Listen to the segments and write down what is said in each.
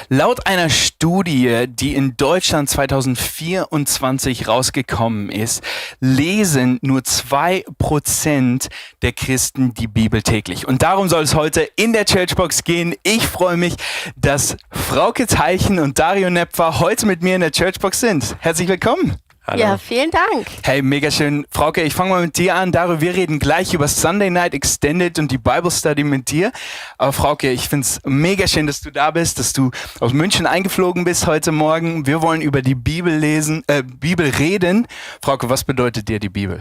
Laut einer Studie, die in Deutschland 2024 rausgekommen ist, lesen nur 2% der Christen die Bibel täglich. Und darum soll es heute in der Churchbox gehen. Ich freue mich, dass Frauke Teichen und Dario Nepfer heute mit mir in der Churchbox sind. Herzlich willkommen. Hallo. Ja, vielen Dank. Hey, mega schön. Frauke, ich fange mal mit dir an. Dario, wir reden gleich über Sunday Night Extended und die Bible Study mit dir. Aber Frauke, ich finde es mega schön, dass du da bist, dass du aus München eingeflogen bist heute Morgen. Wir wollen über die Bibel reden. Frauke, was bedeutet dir die Bibel?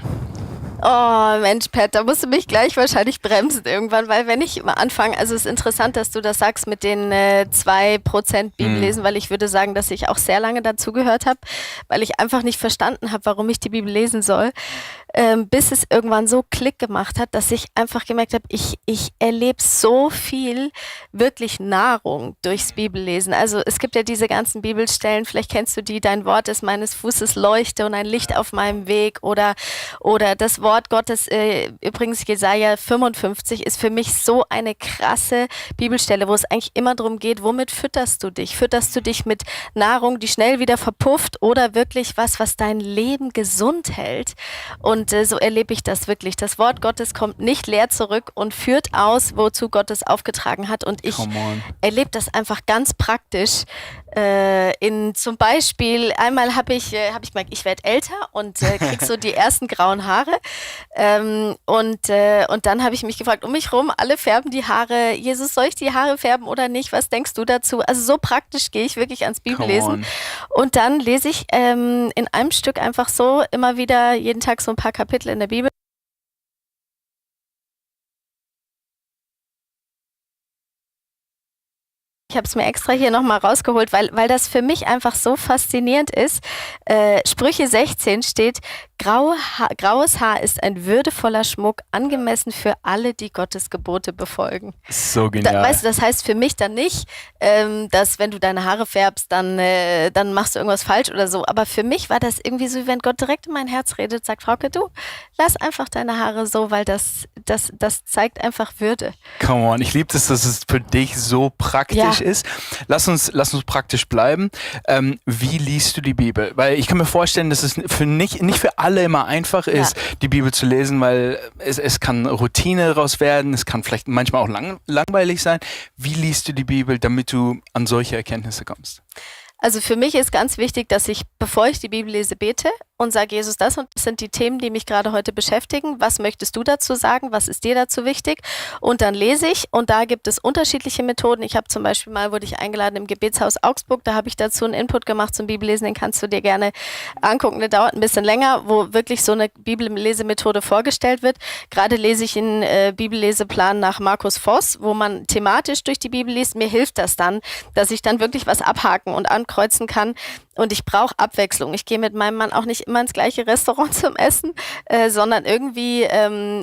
Oh Mensch, Pat, da musst du mich gleich wahrscheinlich bremsen irgendwann, weil wenn ich immer anfange, also es ist interessant, dass du das sagst mit den 2% Bibel lesen, weil ich würde sagen, dass ich auch sehr lange dazugehört habe, weil ich einfach nicht verstanden habe, warum ich die Bibel lesen soll, bis es irgendwann so Klick gemacht hat, dass ich einfach gemerkt habe, ich erlebe so viel wirklich Nahrung durchs Bibellesen. Also es gibt ja diese ganzen Bibelstellen, vielleicht kennst du die, dein Wort ist meines Fußes Leuchte und ein Licht auf meinem Weg oder das Wort Gottes, übrigens Jesaja 55 ist für mich so eine krasse Bibelstelle, wo es eigentlich immer darum geht, womit fütterst du dich? Fütterst du dich mit Nahrung, die schnell wieder verpufft oder wirklich was dein Leben gesund hält? Und so erlebe ich das wirklich. Das Wort Gottes kommt nicht leer zurück und führt aus, wozu Gott es aufgetragen hat. Und ich erlebe das einfach ganz praktisch. Zum Beispiel, einmal habe ich gemerkt, ich werde älter und kriege so die ersten grauen Haare. Und dann habe ich mich gefragt, um mich rum, alle färben die Haare. Jesus, soll ich die Haare färben oder nicht? Was denkst du dazu? Also so praktisch gehe ich wirklich ans Bibellesen. Und dann lese ich in einem Stück einfach so immer wieder jeden Tag so ein paar Kapitel in der Bibel. Ich habe es mir extra hier nochmal rausgeholt, weil das für mich einfach so faszinierend ist. Sprüche 16 steht, graues Haar ist ein würdevoller Schmuck, angemessen für alle, die Gottes Gebote befolgen. So genial. Weißt du, das heißt für mich dann nicht, dass wenn du deine Haare färbst, dann machst du irgendwas falsch oder so. Aber für mich war das irgendwie so, wie wenn Gott direkt in mein Herz redet, sagt, Frauke, du, lass einfach deine Haare so, weil das zeigt einfach Würde. Come on, ich liebe das, dass es für dich so praktisch ist. Lass uns praktisch bleiben. Wie liest du die Bibel? Weil ich kann mir vorstellen, dass es nicht für alle immer einfach ist, die Bibel zu lesen, weil es kann Routine daraus werden, es kann vielleicht manchmal auch langweilig sein. Wie liest du die Bibel, damit du an solche Erkenntnisse kommst? Also für mich ist ganz wichtig, dass ich, bevor ich die Bibel lese, bete und sage, Jesus, das sind die Themen, die mich gerade heute beschäftigen. Was möchtest du dazu sagen? Was ist dir dazu wichtig? Und dann lese ich und da gibt es unterschiedliche Methoden. Ich habe zum Beispiel wurde ich eingeladen im Gebetshaus Augsburg, da habe ich dazu einen Input gemacht zum Bibellesen, den kannst du dir gerne angucken. Der dauert ein bisschen länger, wo wirklich so eine Bibellesemethode vorgestellt wird. Gerade lese ich einen Bibelleseplan nach Markus Voss, wo man thematisch durch die Bibel liest. Mir hilft das dann, dass ich dann wirklich was abhaken und ankreuzen kann. Und ich brauche Abwechslung. Ich gehe mit meinem Mann auch nicht immer ins gleiche Restaurant zum Essen, sondern irgendwie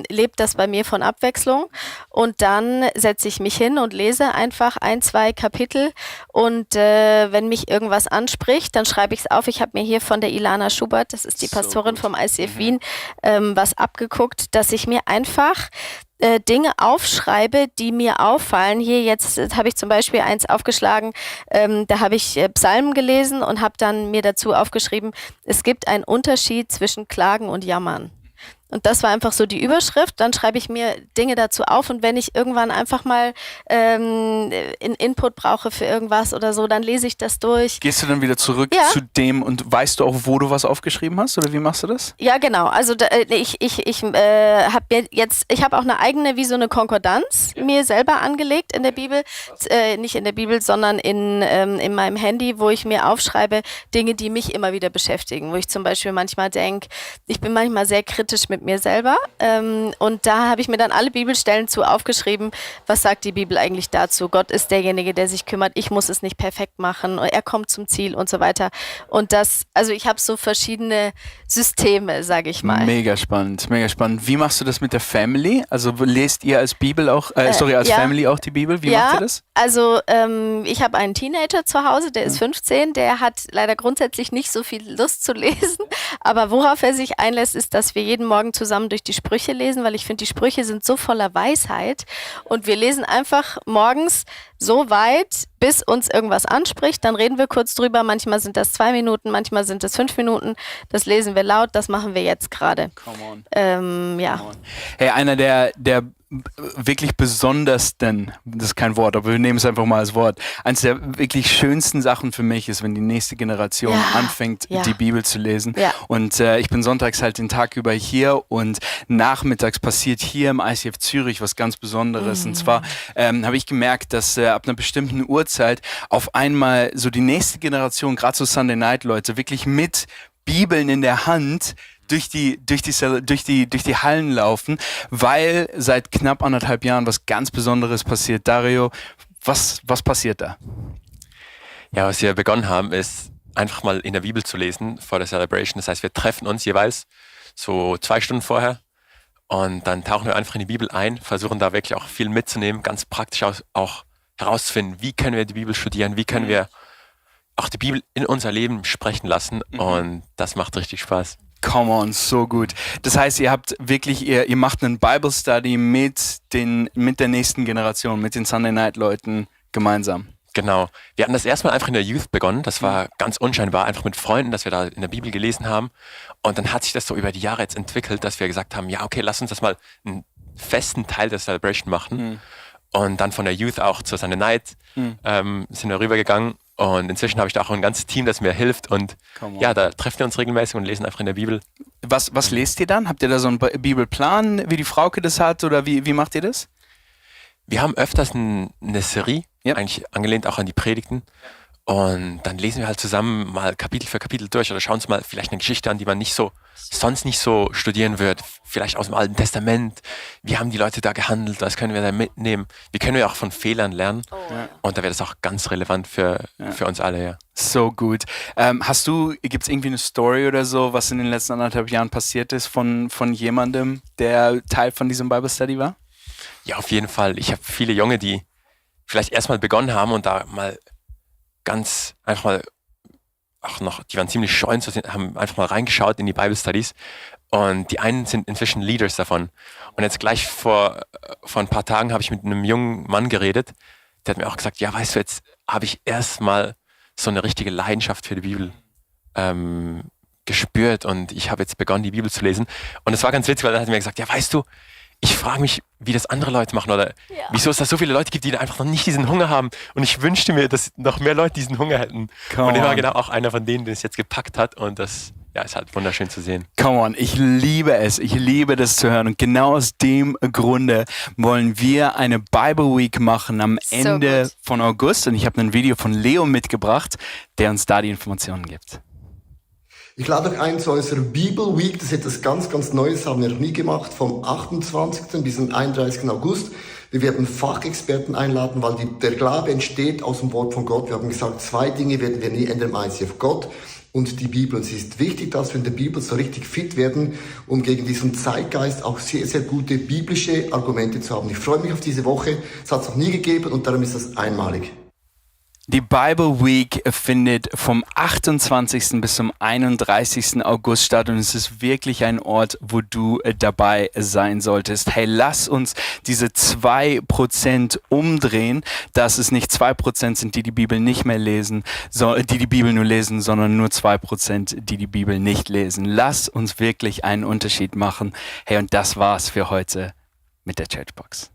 lebt das bei mir von Abwechslung. Und dann setze ich mich hin und lese einfach 1, 2 Kapitel. Und wenn mich irgendwas anspricht, dann schreibe ich es auf. Ich habe mir hier von der Ilana Schubert, das ist die Pastorin vom ICF Wien, was abgeguckt, dass ich mir einfach Dinge aufschreibe, die mir auffallen. Hier jetzt habe ich zum Beispiel eins aufgeschlagen, da habe ich Psalmen gelesen und habe dann mir dazu aufgeschrieben, es gibt einen Unterschied zwischen Klagen und Jammern. Und das war einfach so die Überschrift. Dann schreibe ich mir Dinge dazu auf und wenn ich irgendwann einfach mal Input brauche für irgendwas oder so, dann lese ich das durch. Gehst du dann wieder zurück zu dem und weißt du auch, wo du was aufgeschrieben hast oder wie machst du das? Ja, genau. Also ich habe auch eine eigene, wie so eine Konkordanz mir selber angelegt in der Bibel. Nicht in der Bibel, sondern in meinem Handy, wo ich mir aufschreibe Dinge, die mich immer wieder beschäftigen. Wo ich zum Beispiel manchmal denke, ich bin manchmal sehr kritisch mit mir selber. Und da habe ich mir dann alle Bibelstellen zu aufgeschrieben, was sagt die Bibel eigentlich dazu? Gott ist derjenige, der sich kümmert, ich muss es nicht perfekt machen, er kommt zum Ziel und so weiter. Und ich habe so verschiedene Systeme, sage ich mal. Mega spannend, mega spannend. Wie machst du das mit der Family? Also lest ihr als Bibel auch, Family auch die Bibel? Wie macht ihr das? Also ich habe einen Teenager zu Hause, der ist 15, der hat leider grundsätzlich nicht so viel Lust zu lesen, Aber worauf er sich einlässt, ist, dass wir jeden Morgen zusammen durch die Sprüche lesen, weil ich finde, die Sprüche sind so voller Weisheit und wir lesen einfach morgens so weit, bis uns irgendwas anspricht, dann reden wir kurz drüber, manchmal sind das 2 Minuten, manchmal sind es 5 Minuten, das lesen wir laut, das machen wir jetzt gerade. Come on. Ja. Come on. Hey, einer der wirklich besondersten, das ist kein Wort, aber wir nehmen es einfach mal als Wort, eines der wirklich schönsten Sachen für mich ist, wenn die nächste Generation anfängt, die Bibel zu lesen. Ja. Und ich bin sonntags halt den Tag über hier und nachmittags passiert hier im ICF Zürich was ganz Besonderes. Und zwar habe ich gemerkt, dass ab einer bestimmten Uhrzeit auf einmal so die nächste Generation, gerade so Sunday Night Leute, wirklich mit Bibeln in der Hand durch die Hallen laufen, weil seit knapp 1,5 Jahren was ganz Besonderes passiert. Dario, was passiert da? Ja, was wir begonnen haben, ist einfach mal in der Bibel zu lesen vor der Celebration. Das heißt, wir treffen uns jeweils so 2 Stunden vorher und dann tauchen wir einfach in die Bibel ein, versuchen da wirklich auch viel mitzunehmen, ganz praktisch auch herauszufinden, wie können wir die Bibel studieren, wie können wir auch die Bibel in unser Leben sprechen lassen und das macht richtig Spaß. Come on, so gut. Das heißt, ihr macht einen Bible Study mit der nächsten Generation, mit den Sunday Night Leuten gemeinsam. Genau. Wir hatten das erstmal einfach in der Youth begonnen. Das war ganz unscheinbar, einfach mit Freunden, dass wir da in der Bibel gelesen haben. Und dann hat sich das so über die Jahre jetzt entwickelt, dass wir gesagt haben, ja, okay, lass uns das mal einen festen Teil der Celebration machen. Und dann von der Youth auch zur Sunday Night sind wir rübergegangen. Und inzwischen habe ich da auch ein ganzes Team, das mir hilft. Und ja, da treffen wir uns regelmäßig und lesen einfach in der Bibel. Was lest ihr dann? Habt ihr da so einen Bibelplan, wie die Frauke das hat? Oder wie macht ihr das? Wir haben öfters eine Serie, eigentlich angelehnt auch an die Predigten. Und dann lesen wir halt zusammen mal Kapitel für Kapitel durch oder schauen uns mal vielleicht eine Geschichte an, die man sonst nicht so studieren wird. Vielleicht aus dem Alten Testament. Wie haben die Leute da gehandelt? Was können wir da mitnehmen? Wie können wir auch von Fehlern lernen? Und da wäre das auch ganz relevant für uns alle, ja. So gut. Gibt's irgendwie eine Story oder so, was in den letzten 1,5 Jahren passiert ist von jemandem, der Teil von diesem Bible Study war? Ja, auf jeden Fall. Ich habe viele Junge, die vielleicht erstmal begonnen haben und da mal ganz einfach mal die waren ziemlich scheu, haben einfach mal reingeschaut in die Bible Studies und die einen sind inzwischen Leaders davon. Und jetzt gleich vor ein paar Tagen habe ich mit einem jungen Mann geredet, der hat mir auch gesagt, ja, weißt du, jetzt habe ich erstmal so eine richtige Leidenschaft für die Bibel gespürt und ich habe jetzt begonnen, die Bibel zu lesen. Und es war ganz witzig, weil er hat mir gesagt, ja, weißt du, ich frage mich, wie das andere Leute machen oder wieso es da so viele Leute gibt, die da einfach noch nicht diesen Hunger haben. Und ich wünschte mir, dass noch mehr Leute diesen Hunger hätten. Und er war genau auch einer von denen, der es jetzt gepackt hat. Und das ist halt wunderschön zu sehen. Come on, ich liebe es. Ich liebe das zu hören. Und genau aus dem Grunde wollen wir eine Bible Week machen am Ende von August. Und ich habe ein Video von Leo mitgebracht, der uns da die Informationen gibt. Ich lade euch ein zu unserer Bible Week. Das ist etwas ganz, ganz Neues, haben wir noch nie gemacht, vom 28. bis zum 31. August. Wir werden Fachexperten einladen, weil der Glaube entsteht aus dem Wort von Gott. Wir haben gesagt, 2 Dinge werden wir nie ändern im ICF: Gott und die Bibel. Und es ist wichtig, dass wir in der Bibel so richtig fit werden, um gegen diesen Zeitgeist auch sehr, sehr gute biblische Argumente zu haben. Ich freue mich auf diese Woche. Es hat es noch nie gegeben und darum ist das einmalig. Die Bible Week findet vom 28. bis zum 31. August statt und es ist wirklich ein Ort, wo du dabei sein solltest. Hey, lass uns diese 2% umdrehen, dass es nicht 2% sind, die Bibel nicht mehr lesen, die Bibel nur lesen, sondern nur 2%, die Bibel nicht lesen. Lass uns wirklich einen Unterschied machen. Hey, und das war's für heute mit der Churchbox.